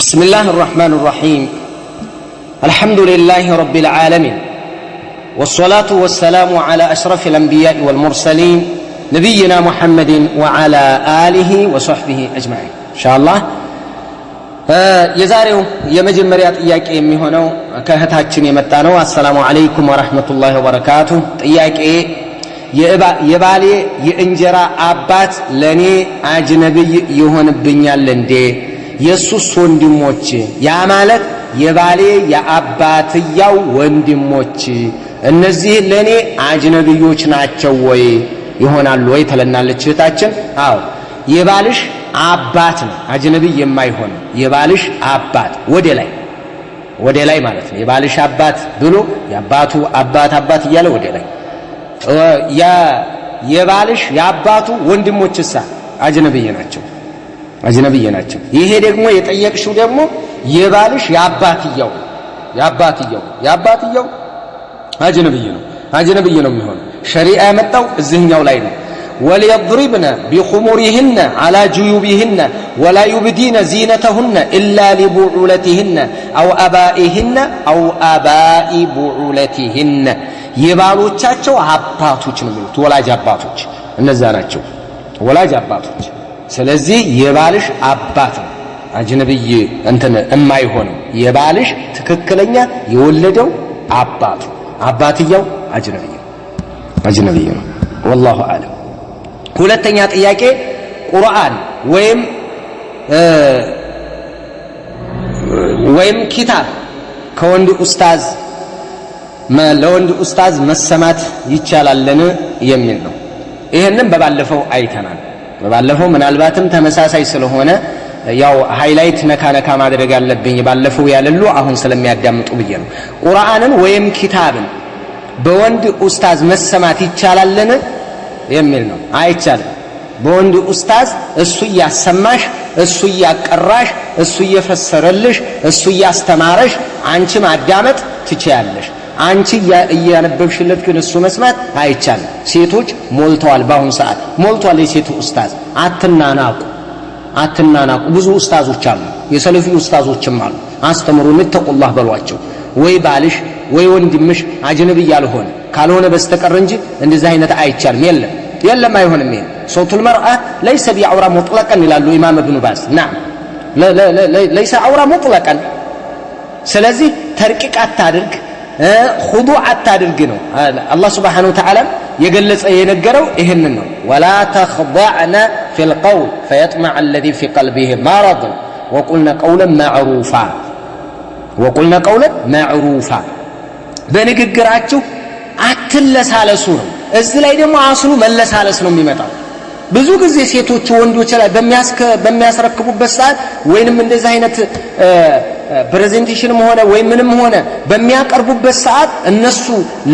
بسم الله الرحمن الرحيم. الحمد لله رب العالمين، والصلاة والسلام على أشرف الأنبياء والمرسلين نبينا محمد وعلى آله وصحبه أجمعين إن شاء الله። የዛሬው የመጀመሪያ ጥያቄ የሚሆነው ከእህታችን የመጣ ነው። السلام عليكم ورحمة الله وبركاته። ጥያቄ የባሌ የእንጀራ አባት ለኔ አጅነብይ ይሆንብኛል እንዴ? የሱስ ወንድሞች፣ ያ ማለት የባሌ የአባትያው ወንድሞች፣ እነዚህ ለኔ አጅነብዮች ናቸው ወይ ይሆናሉ ወይ ትለናለች እህታችን። አዎ፣ የባልሽ አባት ነው አጅነብይ የማይሆነው። የባልሽ አባት ወደ ላይ ወደ ላይ ማለት ነው። የባልሽ አባት ብሎ የአባቱ አባት አባት እያለ ወደ ላይ። የባልሽ የአባቱ ወንድሞችሳ አጅነብይ ናቸው፣ አጅነብይ ናቸው። ይሄ ደግሞ የጠየቅሽው ደግሞ የባልሽ የአባትየው የአባትየው የአባትየው አጅነብይ ነው፣ አጅነብይ ነው የሚሆነው። ሸሪዓ የመጣው እዚህኛው ላይ ነው። وليضربن بخمرهن على جيوبهن ولا يبدين زينتهن إلا لبعولتهن أو آبائهن أو آباء بعولتهن። የባሎቻቸው አባቶች ነው የሚሉት፣ ወላጅ አባቶች እነዛ ናቸው፣ ወላጅ አባቶች። ስለዚህ የባልሽ አባት ነው አጅነብይ እንትን የማይሆነው፣ የባልሽ ትክክለኛ የወለደው አባቱ፣ አባትየው አጅነብይ አጅነብይ ነው። والله أعلم። ሁለተኛ ጥያቄ ቁርአን ወይም ኪታብ ከወንድ ኡስታዝ ለወንድ ኡስታዝ መሰማት ይቻላልን የሚል ነው። ይህንን በባለፈው አይተናል። በባለፈው ምናልባትም ተመሳሳይ ስለሆነ ያው highlight ነካ ነካ ማድረግ አለብኝ፣ ባለፈው ያለሉ አሁን ስለሚያዳምጡ ብዬ ነው። ቁርአንን ወይም ኪታብን በወንድ ኡስታዝ መሰማት ይቻላልን የሚል ነው። አይቻልም። በወንድ ኡስታዝ እሱ እያሰማሽ፣ እሱ እያቀራሽ፣ እሱ እየፈሰረልሽ፣ እሱ እያስተማረሽ አንቺ ማዳመጥ ትችያለሽ። አንቺ እያነበብሽለት ግን እሱ መስማት አይቻልም። ሴቶች ሞልተዋል፣ በአሁን ሰዓት ሞልቷል የሴቱ ኡስታዝ። አትናናቁ፣ አትናናቁ። ብዙ ኡስታዞች አሉ፣ የሰለፊ ኡስታዞችም አሉ። አስተምሩ፣ اتقوا الله በሏቸው። ወይ ባልሽ ወይ ወንድምሽ አጅነብይ ያልሆነ ካልሆነ በስተቀር እንጂ እንደዚህ አይነት አይቻልም። የለም የለም፣ አይሆንም። ይሄ صوت المرأة ليس بعورة مطلقا ይላሉ ኢማም ኢብኑ ባዝ። نعم، ليس عورة مطلقا። ስለዚህ ترقيق አታድርግ፣ خضوع አታድርግ ነው። አላህ سبحانه وتعالى የገለጸ የነገረው ይህንን ነው። ولا تخضعن في القول فيطمع الذي في قلبه مرض وقلن قولا معروفا، وقلن قولا معروفا። በንግግራችሁ አትለሳለሱ ነው። እዚህ ላይ ደግሞ አስሉ መለሳለስ ነው የሚመጣው። ብዙ ጊዜ ሴቶቹ ወንዶች ላይ በሚያስረክቡበት ሰዓት ወይንም እንደዚህ አይነት presentation ም ሆነ ወይም ምንም ሆነ በሚያቀርቡበት ሰዓት፣ እነሱ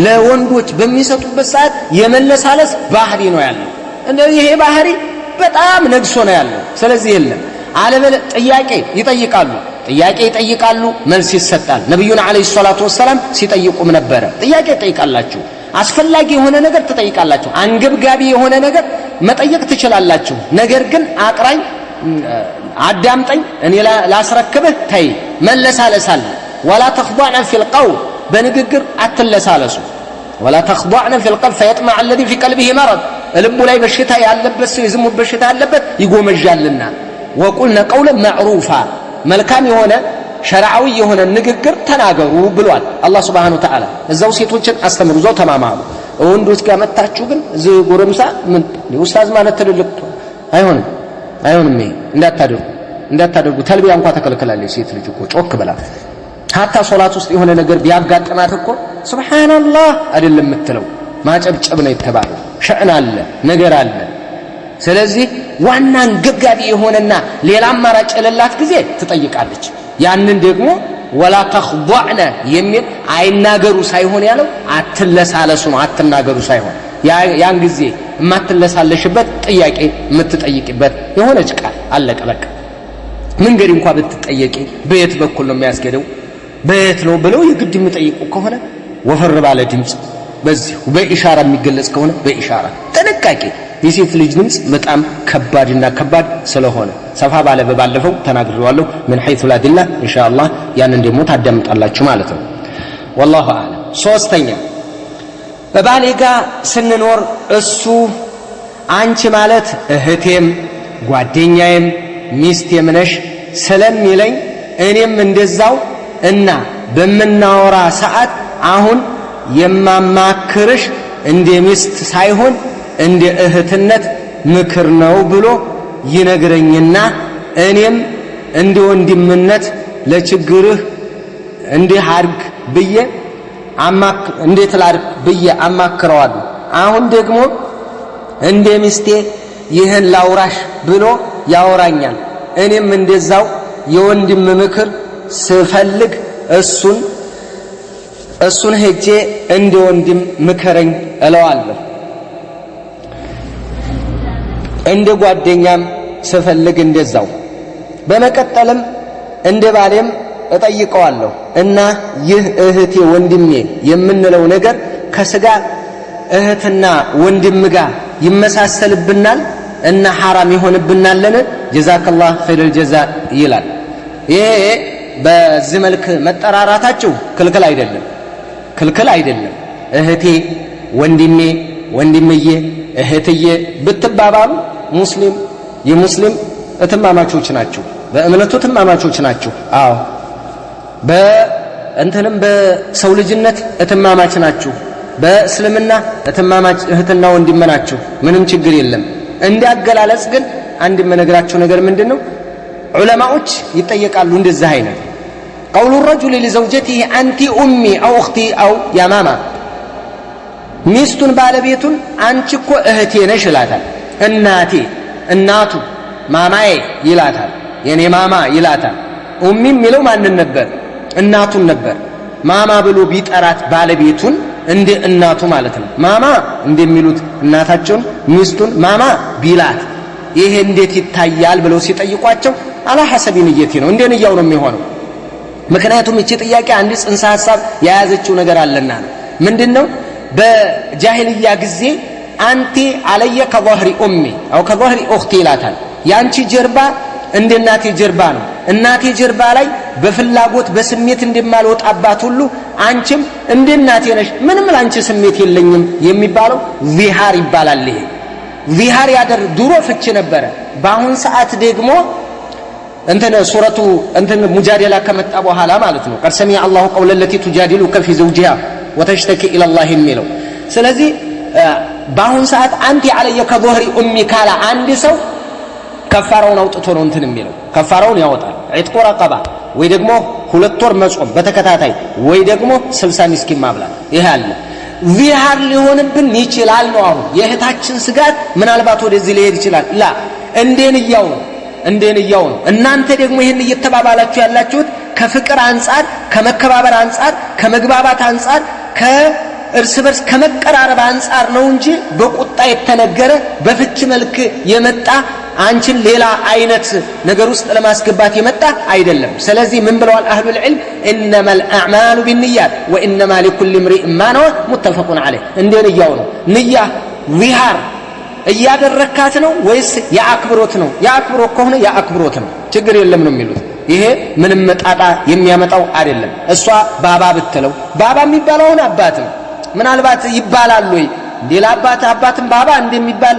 ለወንዶች በሚሰጡበት ሰዓት የመለሳለስ ባህሪ ነው ያለው። ይሄ ባህሪ በጣም ነግሶ ነው ያለው። ስለዚህ የለም አለበለ ጥያቄ ይጠይቃሉ፣ ጥያቄ ይጠይቃሉ፣ መልስ ይሰጣል። ነቢዩን عليه الصلاة والسلام ሲጠይቁም ነበረ። ጥያቄ ትጠይቃላችሁ፣ አስፈላጊ የሆነ ነገር ትጠይቃላችሁ፣ አንገብጋቢ የሆነ ነገር መጠየቅ ትችላላችሁ። ነገር ግን አቅራኝ፣ አዳምጠኝ፣ እኔ ላስረክብህ፣ ተይ መለሳለሳለ። ولا تخضعن في القول፣ በንግግር አትለሳለሱ። ولا تخضعن في القول فيطمع الذي في قلبه مرض፣ ልቡ ላይ በሽታ ያለበት ሰው፣ የዝሙት በሽታ ያለበት ይጎመዣልና። وقلن قولا معروفا፣ መልካም የሆነ ሸርዓዊ የሆነ ንግግር ተናገሩ ብሏል አላህ سبحانه وتعالى። እዛው ሴቶችን አስተምሩ፣ እዛው ተማማሩ። ወንዶች ጋር መታችሁ ግን እዚህ ጎረምሳ ምን ኡስታዝ ማለት ትልልቅ አይሆንም፣ አይሆንም። ይሄ እንዳታደርጉ፣ እንዳታደርጉ። ተልቢያ እንኳ ተከልክላለች ሴት ልጅ እኮ ጮክ ብላ። حتى ሶላት ውስጥ የሆነ ነገር ቢያጋጥማት እኮ سبحان الله አይደለም የምትለው፣ ማጨብጨብ ነው የተባለው። شأن አለ፣ ነገር አለ። ስለዚህ ዋና አንገብጋቢ የሆነና ሌላ አማራጭ የሌላት ጊዜ ትጠይቃለች። ያንን ደግሞ ولا تخضعن የሚል አይናገሩ ሳይሆን ያለው አትለሳለሱ ነው። አትናገሩ ሳይሆን ያን ጊዜ የማትለሳለሽበት ጥያቄ የምትጠይቅበት የሆነች ቃል አለቀ በቃ። መንገድ እንኳ ብትጠየቂ በየት በኩል ነው የሚያስገደው በየት ነው ብለው የግድ የሚጠይቁ ከሆነ ወፈር ባለ ድምፅ በዚሁ በኢሻራ የሚገለጽ ከሆነ በኢሻራ ጥንቃቄ የሴት ልጅ ድምፅ በጣም ከባድና ከባድ ስለሆነ ሰፋ ባለ በባለፈው ተናግሬዋለሁ። من حيث الأدلة ኢንሻአላህ ያንን ደግሞ ታዳምጣላችሁ ማለት ነው። والله أعلم። ሶስተኛ በባሌ ጋር ስንኖር እሱ አንቺ ማለት እህቴም ጓደኛዬም ሚስቴም ነሽ ስለሚለኝ እኔም እንደዛው እና በምናወራ ሰዓት አሁን የማማክርሽ እንደ ሚስት ሳይሆን እንደ እህትነት ምክር ነው ብሎ ይነግረኝና እኔም እንደ ወንድምነት ለችግርህ እንዲህ አድርግ ብዬ እንዴት ላድርግ ብዬ አማክረዋለሁ። አሁን ደግሞ እንደ ሚስቴ ይህን ላውራሽ ብሎ ያወራኛል። እኔም እንደዛው የወንድም ምክር ስፈልግ እሱን ሄጄ እንደ ወንድም ምከረኝ እለዋለሁ። እንደ ጓደኛም ስፈልግ እንደዛው። በመቀጠልም እንደ ባሌም እጠይቀዋለሁ እና ይህ እህቴ ወንድሜ የምንለው ነገር ከስጋ እህትና ወንድም ጋር ይመሳሰልብናል እና ሐራም ይሆንብናልን? ጀዛከላህ ኸይረል ጀዛ ይላል። ይሄ በዚህ መልክ መጠራራታቸው ክልክል አይደለም፣ ክልክል አይደለም። እህቴ ወንድሜ፣ ወንድምዬ፣ እህትዬ ብትባባሉ ሙስሊም የሙስሊም እትማማቾች ናቸው፣ በእምነቱ እትማማቾች ናቸው። አዎ በእንትንም በሰው ልጅነት እትማማች ናችሁ፣ በእስልምና እትማማች እህትና ወንድም ናችሁ። ምንም ችግር የለም። እንደ አገላለጽ ግን አንድ የምነግራችሁ ነገር ምንድነው፣ ዑለማዎች ይጠየቃሉ እንደዚህ አይነት قول الرجل لزوجته أنت أمي أو أختي أو يا ماما ሚስቱን ባለቤቱን አንቺ እኮ እህቴ ነሽ ይላታል። እናቴ እናቱ ማማዬ ይላታል። የኔ ማማ ይላታል። ኡሚ የሚለው ማንን ነበር? እናቱን ነበር። ማማ ብሎ ቢጠራት ባለቤቱን እንደ እናቱ ማለት ነው። ማማ እንደሚሉት እናታቸውን ሚስቱን ማማ ቢላት ይሄ እንዴት ይታያል ብለው ሲጠይቋቸው አላ ሐሰቢ ንየቲ ነው፣ እንደ ንያው ነው የሚሆነው። ምክንያቱም እቺ ጥያቄ አንድ ጽንሰ ሐሳብ የያዘችው ነገር አለና ነው። ምንድነው? በጃሂልያ ጊዜ أنت علي كظهر أمي أو كظهر أختي ይላታል። ያንቺ ጀርባ እንደ እናቴ ጀርባ ነው። እናቴ ጀርባ ላይ በፍላጎት በስሜት እንደማልወጣባት ሁሉ አንቺም እንደ እናቴ ነሽ፣ ምንም ላንቺ ስሜት የለኝም የሚባለው ዚሃር ይባላል። ይሄ ዚሃር ያደር ድሮ ፍቺ ነበረ። በአሁን ሰዓት ደግሞ እንትን ሱረቱ እንትን ሙጃደላ ከመጣ በኋላ ማለት ነው قد سمع الله قول التي تجادلك في زوجها وتشتكي إلى الله የሚለው። ስለዚህ በአሁን ሰዓት أنت علي كظهر أمي ካለ አንድ ሰው ከፋራውን አውጥቶ ነው እንትን የሚለው፣ ከፋራውን ያወጣል። عتق رقبة ወይ ደግሞ 2 ወር መጾም በተከታታይ ወይ ደግሞ 60 ምስኪን ማብላት። ይሄ አለ። ዚሃር ሊሆንብን ይችላል ነው አሁን የእህታችን ስጋት፣ ምናልባት ወደዚህ ሊሄድ ይችላል። ላ እንደ ንያው ነው፣ እንደ ንያው ነው። እናንተ ደግሞ ይሄን እየተባባላችሁ ያላችሁት ከፍቅር አንጻር፣ ከመከባበር አንጻር፣ ከመግባባት አንጻር፣ ከእርስ በርስ ከመቀራረብ አንጻር ነው እንጂ በቁጣ የተነገረ በፍች መልክ የመጣ አንቺን ሌላ አይነት ነገር ውስጥ ለማስገባት የመጣ አይደለም። ስለዚህ ምን ብለዋል أهل العلم? إنما الأعمال بالنيات وإنما لكل امرئ ما نوى متفق عليه። እንደ ንያው ነው። ንያ ዚሃር እያደረካት ነው ወይስ የአክብሮት ነው? የአክብሮት ከሆነ የአክብሮት ነው፣ ችግር የለም ነው የሚሉት። ይሄ ምንም ጣጣ የሚያመጣው አይደለም። እሷ ባባ ብትለው ባባ የሚባለው አሁን አባት ነው። ምናልባት ይባላል ወይ ሌላ አባት አባትም ባባ እንደሚባል